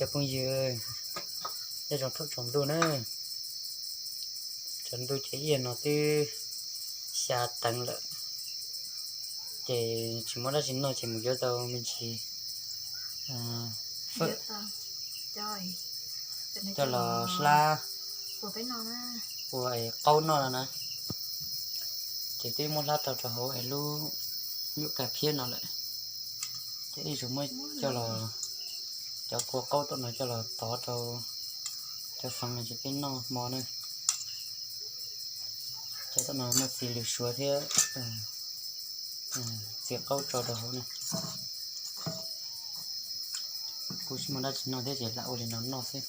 Cov phooj ywg, nyob zoo thaum tsaus ntuj na, tsaus ntuj ces ib yam no twb xya teev lawm, ces tsis muaj dab tsi noj ces mus yuav tau me ntsis fawm coj los hlab ua qaub noj no na. Ces twb muab hlab tau rau hauv es lub nyuam kas phiab no lawm, ces ib zaug muab coj los, cov kua qaub tom no coj los tov rau cov feev no ces peb noj hmo na. Ces tom no muaj txiv lws suav thiab txiv qaub tso rau hauv na. Kuv tsis muaj dab tsi noj thiab ces lam ua li no noj xwb.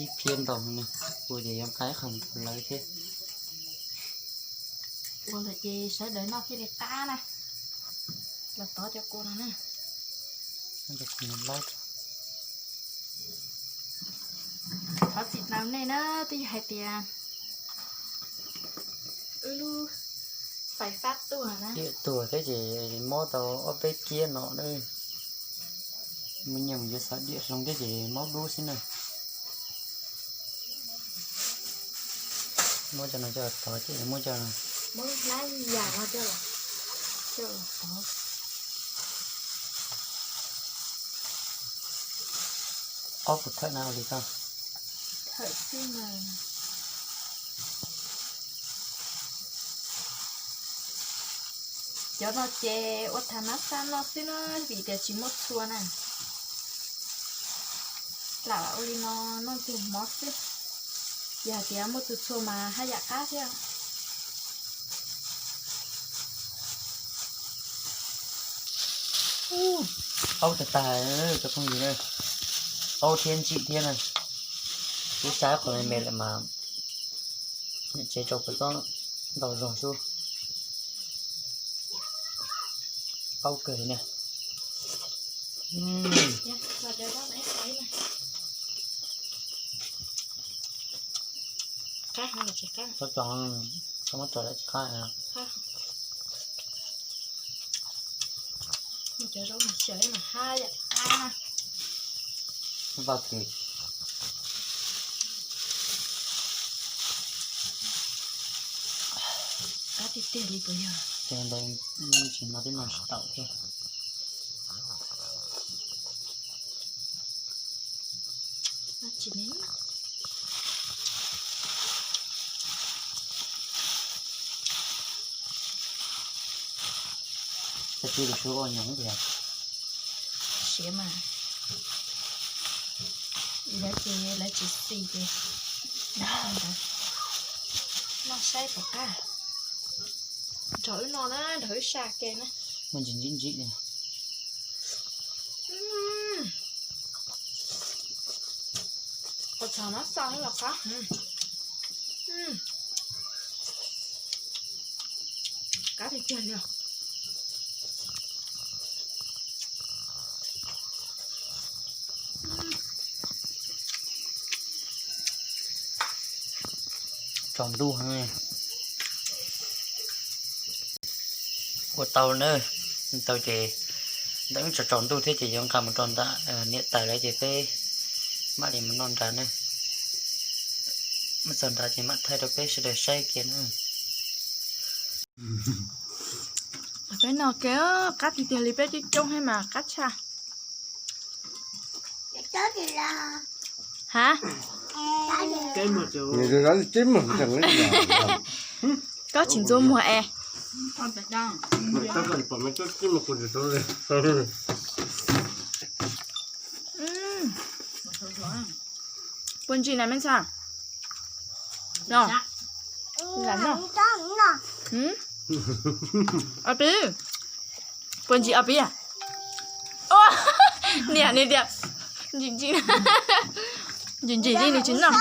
Ib phiab ntau no, kuv ces yuav nqa ib qho mus rau lawv thiab. Ua lawm ces sawv daws noj thiaj li qab na. Los tov cov kua no na. Thov txim ntau nej na, twb yog hais tias wb lub fais fab tuag na. Diam tuag thiab ces mob tau ob peb kiab no na. Mus nyiam mus yuav xav diam hloov thiab ces mob dub xwb na. Muab cov no coj tov ces muab cov, muab hlab yam no coj los, coj los tov. Ob puas thawj na ua li koj? Thawj xwb mas. Cov no ces ua thav nab xab noj xwb na, vim tias tsis muaj txhua na. Lam ua li no noj tug mov xwb, yog hais tias muaj txhua txhua mas haj yam qab thiab. Qaub tag tag cov phooj ywg, qaub thiab ntsim thiab na. Twb xa qhov me me lawm mas niam tsev rau puas txob ntau zog xwb. Qaub kawg li na. Txhob tso, txhob muab tso lawm tsis qab. Vaj kis. Qab tiag tiag li puas yog? Ces ntawd tsis no twb no tsis tau thiab. Tag kis lus suav ua nyoos tias siav mas, lawv ces lawv tsis xis ces noj saib puas qab. Nrog wb noj na, nrog wb saj ke na. Muaj ntsis ntsim ntsim li. Qos txhoov no xav los qab. Qab tiag tiag li. Tsaus ntuj heev. Ua tau na, tau ces ntawm wb tsaus tsaus ntuj thiab ces yuav nqa mus rau nram niam tais lawv ces peb mam li mus noj nrad na. Mus txog nrad ces mam thaij rau peb sawv daws saib kiag na. Peb noj ke, qab tiag tiag li, peb coob coob thiab mas qab tshaj. Ha? Koj tsis ntxuav muag es. Puas ntsim na me ntxhais? No. Lam no. Ob peb. Puas ntsim ob peb? Niam, niam tias ntsim ntsim. Ntsim ntsim li nws tsis noj.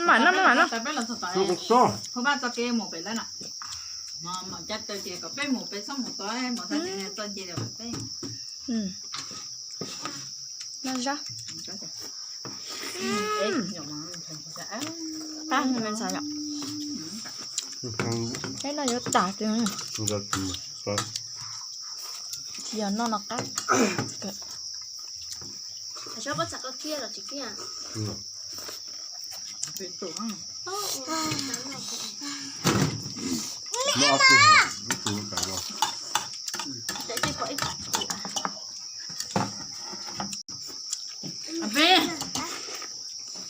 Mam noj, mam noj. Noj zab. Qab me ntxhais yom. Peb no yuav tas tiag. Tsis yog noj no qab. Saib pob txha koj kiag los tsis kiag.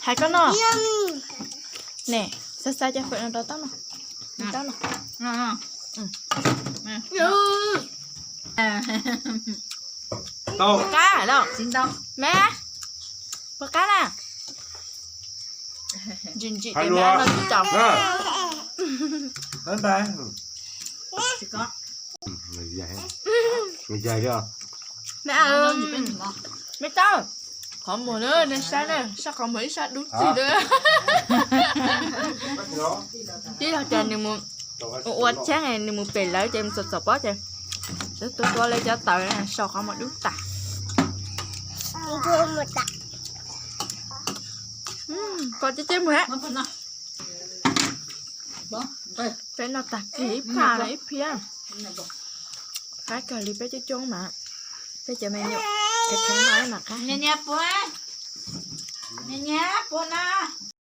Hais koj no. Ne, xa xa cov fawm no rau taub no. Taub no. Qab los tsis ntau. Me, puas qab na? Ntsim ntsim ces me no tsis tau. Me, me tau. Qhov muag na, nej saib na, saib qhov muag ib sab dub txig na. Tib yog tias nws mus ua ua tsheb, nws mus pem lawv ces mus txom txom pob ces tua tua li cov tawv, sau qhov muag dub tas. Kom ceb ceb mus hab. Peb noj tag kis ib phaj ib phiab. Qab kawg li peb coob coob mas peb cov me nyuam kheev kheev noj mas qab. Niam niam puas, niam niam puas na.